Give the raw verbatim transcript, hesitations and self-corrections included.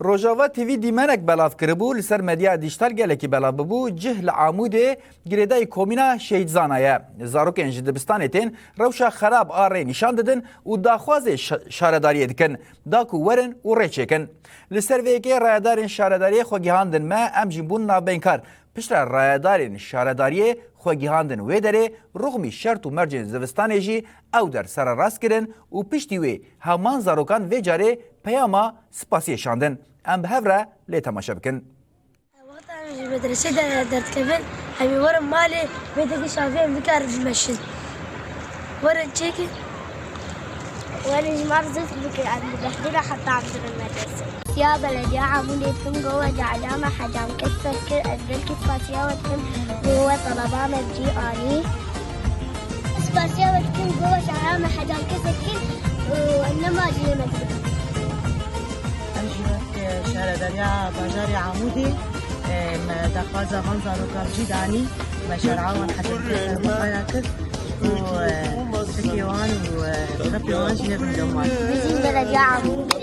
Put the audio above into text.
Rojava T V dîmenek belav kiribû, li ser medya dîjîtal gelekî belav bibû, cih li Amûdê girêdayî komîna Şehîd Zana ye. Zarokên ji dibistanê tên rewşa xerab a rê nîşan didin û daxwazê şa-, şaredariyê dikin, da ku werin û rê çêkin. Li ser vê yekê rayedarên şaredariyê xwe gihandin me, em jî bûn navbeynkar. Piştre rayedarên şaredariyê xwe gihandin wê derê, rûxmî şert û mercên zivistanê jî ew der sererast kirin û piştî wê heman zarokan vê carê peyama spasiyê şandin. Em bi hev re lê temaşe bikin. Wexta em ji medresê de derdikevin, em ê werin malê, wê degê şavê em bikarin bimeşin. Werin çêkin. Werin ji me re zû bike, em li behdê de heta em birin medresê. Siya belediya Amûdê dikim, go we cehcama hecam kes ser kir, ez gelkî spasiya we dikim, go we teleba me bi cî anî. Spasiya we dikim, go we cehcama hecam kes ser kir û em nema cihê me dikin. Em ji wek, e, şaredariya bajarê Amûdê, e, me daxwaza van zarokan jî danî, me şer'a wan hecamkirî sermixaya kir û, e, fikê wan û, e, xefê wan jî nebin dewman. Bijîn belediya Amûdê.